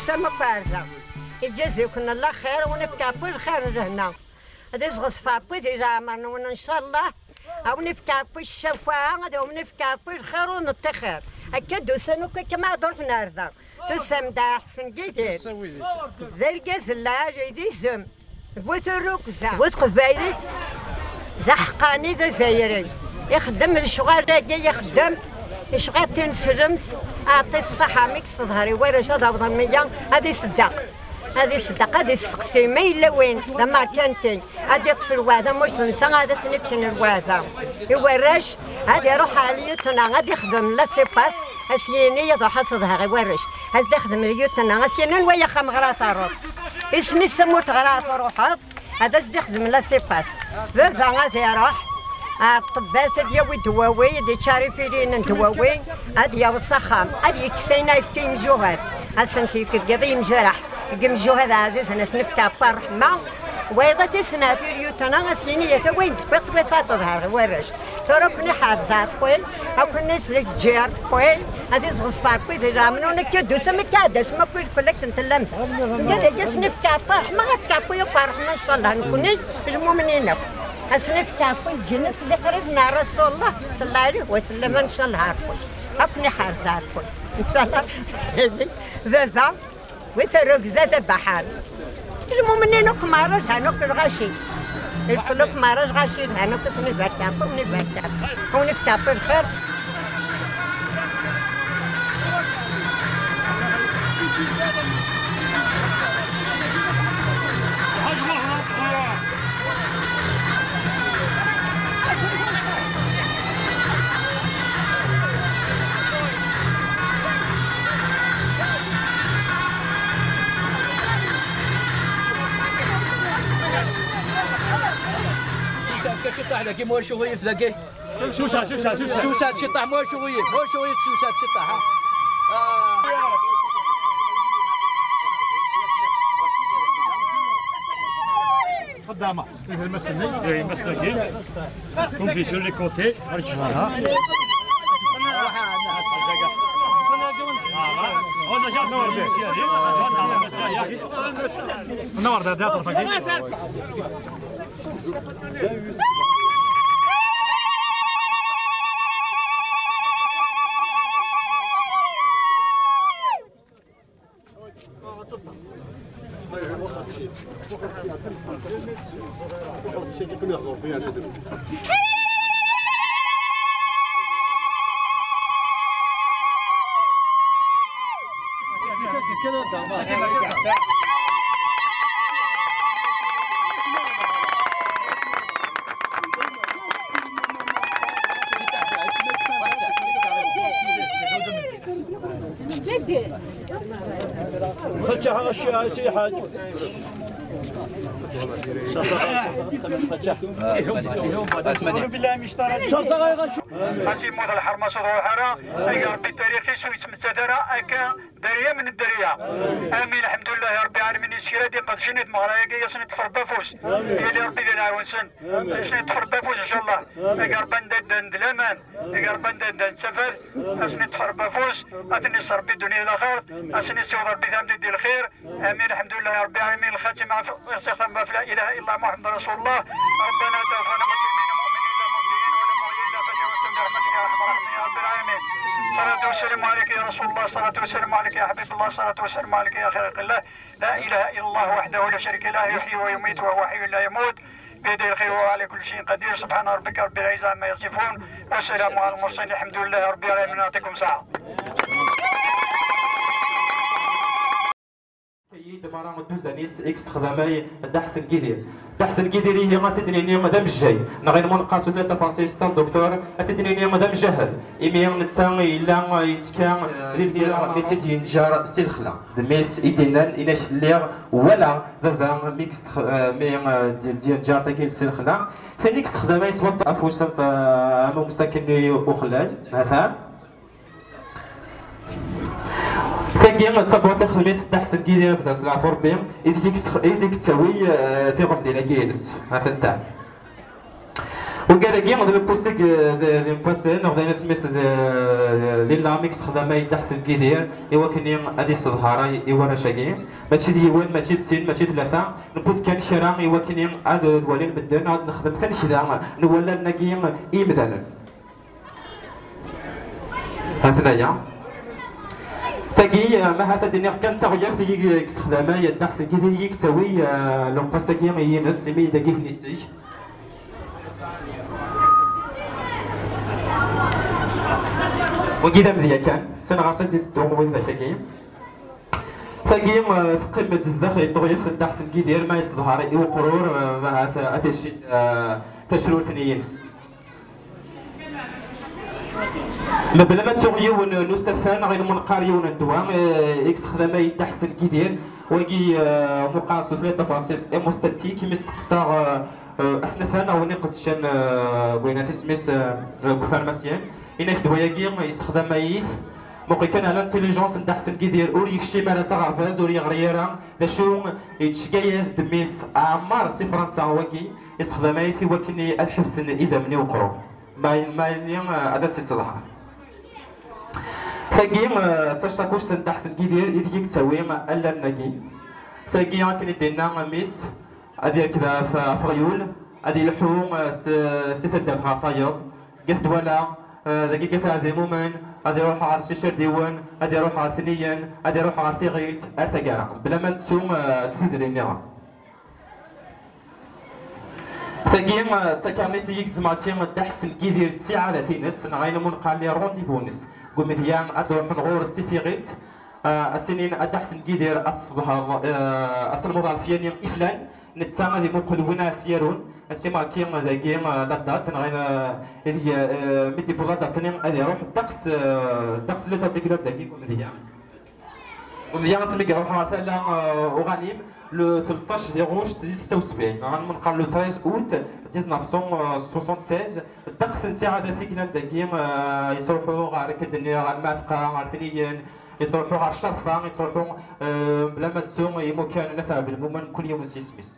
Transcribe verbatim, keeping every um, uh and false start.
Sama Parza. Iǧaziken Allah xir, wen ifk Ṛebbi lxir d lehna. Ad izɣes f Ṛebbi di leɛmer-nwen, ncallah. A wen ifk Ṛebbi ccafaɛa, ad wen ifk Ṛebbi lxir ur neṭṭixir. Akka d-usan akk, akka ma ad ruḥen ar da. Tusam-d a Ḥsen Gidir. D argaz n lɛali, d izem. Bu turukza. Bu teqbaylit. D aḥeqqani, d azayri. Ixeddem lecɣal-agi, ixeddem lecɣal tineslemt. Aɛṭi ṣṣaḥa, mi yesseḍher i warrac ad awḍen meyya, ad iṣeddeq. Ad iṣeddeq, ad isteqsi ma yella win d amerkanti, ad iṭṭef lweɛda, ma ur netta ad asen-ifken lweɛda. I warrac, ad iruḥ ɣer lyutna, ad ixdem la sépasse, ad s-yini ad ruḥ ad ṣedheɣ i warrac. Ad s-d-ixdem lyutna, ad s-yini anwa axxam ɣer ad terreḍ. Isem-is tamurt ɣer ad truḥeḍ, ad as-d-ixdem la sépasse. Baba ad iruḥ ɣer ṭṭebbas, ad yawi ddwawi, ad iččar ifiliyen n ddwawi, ad yaweḍ s axxam, ad yekkes ayen ara yefk i yimjuhad. Ad sen-t-yefk deg yiḍ i yimejraḥ, deg yimjuhad ɛzizen, ad sen-ifk Ṛebbi ṛṛeḥma. Wayeḍ ad tisnat i lyutna, ad s-yini yata wayen d-tewwiḍ, tewwiḍ ad teḍher i warrac. Tura ad ken-iḥrez Ṛebbi, ad ken-izeǧǧ Ṛebbi, ad izɣes Ṛebbi di leɛmer-nwen, akka d-tusam, akka ad d-tasem akk, ilkul akken tellam da. Akka dagi ad sen-ifk Ṛebbi ṛṛeḥma, ad ifk Ṛebbi akk ṛṛeḥma, ncallah, nekni d lmumnin akk. Ad sen-ifk Ṛebbi lǧennet, di qrib n Rasulullah, sallallahu alayhi wa sallam, ncallah Ṛebbi. Ad ken-iḥrez Ṛebbi, ncallah. Baba, Wi tarugza d abaḥan. Lmumnin akk merra zhan akk lɣaci. Lkul akk merra lɣaci zhan akk, ad sen-ibarek Ṛebbi, ad wen-ibarek Ṛebbi. Ad wen-ifk Ṛebbi lxir. Susa, كتشطح لك، مو شو غيف ذاك. سوسة، سوسة، سوسة. سوسة، شطح، مو شو غيف، مو شو غيف، سوسة، شطح، ها. آه. خدامة. إيه، المسلكي. إيه، المسلكي. Comme j'ai sur les côtés. Voilà. On a déjà fait une série. نور ده، ده طرفك. فتح الشيء، سي حاج. شو صغير شو؟ Asi yemmut lḥerma s uḍru ḥara, ay Ṛebbi tarixt-is ur yettmettat ara akka. Dderya n dderya. Amin, lḥemdullah, Ṛebbi ɛalamin, yessekra-d iqedcen i tmeɣra-agi, ad sen-iṭṭef Ṛebbi afus. Yili Ṛebbi di leɛwan-nsen. Ad sen-iṭṭef Ṛebbi afus, ncallah. Ay Ṛebbi anda ddan d laman. Ay Ṛebbi anda ddan d tafat. Ad sen-iṭṭef Ṛebbi afus. Ad ten-iṣṣer Ṛebbi ddunit d laxert. Ad sen-issiweḍ Ṛebbi tamdint di lxir. Amin, lḥemdullah, Ṛebbi ɛalamin, lxatima f-, ixtitam ɣef la ilaha illallah Muḥemmed Rasulullah. ربنا توفنا مسلمين مؤمنين لا مرتدين ولا مغيرين لا فجوة برحمتك يا أرحم الراحمين يا رب العالمين. الصلاة والسلام عليك يا رسول الله، الصلاة والسلام عليك يا حبيب الله، الصلاة والسلام عليك يا خير خلق الله. لا إله إلا الله وحده لا شريك له، يحيي ويميت وهو حي لا يموت، بيده الخير وهو على كل شيء قدير. سبحان ربك رب العزة عما يصفون، والسلام على المرسلين، الحمد لله رب العالمين. يعطيكم الصحة. Kayid mara dduzan-is i yesexdamay Dda Ḥsen Gidir. Dda Ḥsen Gidir ihi ad t-id-nini d amejjay, neɣ ilmu nqas ula d tafaṣil s tan doctor, ad t-id-nini d amjahed, imi netta yella yettekka di lbira mi tt-id-yenǧer si lexla. D mmi-s i d-yennan, inak lliɣ wala baba mi yessex-, mi, eh, d-, d-yenǧer tagi si lexla. Tin i yesexdamay s waṭṭan afus n, eh, am umsakken-nni uxellal, ha-t-an. Tagi d tabwaṭ ixdem-itt Dda Ḥsen Gidir, ad as-leɛfu Rebbi, ideg i yex-, ideg yettawi, eh, tiɣemdin-agi-ines. Ha-tent-a. Ugad-agi d lpusig d lpasel neɣ d ayen asmis d lillam i yessexdam ay Dda Ḥsen Gidir i wakken ad yesseḍhar i warrac-agi, mačči d yiwen, mačči d sin, mačči d tlata, newwi-d kan kra i wakken ad walin medden, ad nexdem tanekda n wallalen-agi i yimdanen. Hatnaya. Tagi, eh, ma hat ad d-iniɣ kan d taɣyaft i yessexdam ay Dda Ḥsen Gidir i yettawi, eh, lewqas-agi i yines, imi dagi ten-itteg. Wagi d amedya kan, ssneɣ-as ad d-iseddu widak-agi. Tagi, eh, teqqim-d zdaxel n teɣyaft n Dda Ḥsen Gidir, ma yesseḍhar i uqrur, eh, ma hat, eh, ad t-icid, eh, tacrurt-nni-ines. Mebla ma ttuɣ yiwen n usafan neɣ ilmu neqqar yiwen n ddwa, eh, i yessexdam ay Dda Ḥsen Gidir, wagi, eh, meqqar s tutlayt tafransist, hémostatique, mi steqsaɣ, eh, eh, asnafan neɣ win iqeddcen, eh, deg wayen at isem-is, eh, deg ufarmasyan, inak-d wayagi yessexdam-it, meqqar kan ɛla intelligence n Dda Ḥsen Gidir, ur yekcim ara s aɣerbaz, ur yeɣri ara, d acu yettceggiɛ-as-d mmi-s Ɛmar si Fransa wagi, yessexdam-it i wakken ad ḥebsen idammen i uqrur. Ma, ma, eh, ad as-isseḍher. Tagi, eh, d tacakuct n Dda Ḥsen Gidir ideg i yettawi allalen-agi. Tagi, akken i d-yenna mmi-s, ad yerkeb ɣef, ɣef uɣyul, ad yelḥu, eh, s, si taddart ɣer tayeḍ, deg At Dwala, eh, dagi deg At Ɛebdimumen, ad iruḥ ɣer Cicerdiwen, ad iruḥ ɣer Tniyen, ad iruḥ ɣer Tiɣilt, ar taggara, bla ma nettu, eh, tudrin nniḍen. Tagi, eh, d takarnit i yegzem akka Dda Ḥsen Gidir d ttiɛadat-ines, neɣ ayen umi neqqar les rendez-vous-ines. Deg umedya ad d-ruḥen ɣur-s si Tiɣilt, eh, ad s-inin a Dda Ḥsen Gidir ad tessedheḍ, eh, aselmuḍ ɣef yani i flan, netta ad imuqel win ara s-yarun, ad s-imarki dagi, eh, la date, neɣ ayen, eh, ideg, eh, mi d-yewweḍ la date-nni ad iruḥ ddeqs, eh, ddeqs la date i yellan dagi deg umedya. Umedya asmi iruḥ ɣer tala, euh, uɣanim, le tleṭṭac di ɣuct di setta u sebɛin, neɣ ma neqqar le treize août dix-neuf cent soixante-seize, ddeqs n ttiɛadat i yellan dagi, euh, yettruḥu ɣer, akka d-nniɣ, ɣer Lmeɛtqa, ɣer Tniyen, yettruḥu ɣer Ccerfa, yettruḥu, euh, bla ma ttu imukan n At Ɛebdelmumen, kul yiwen s yisem-is.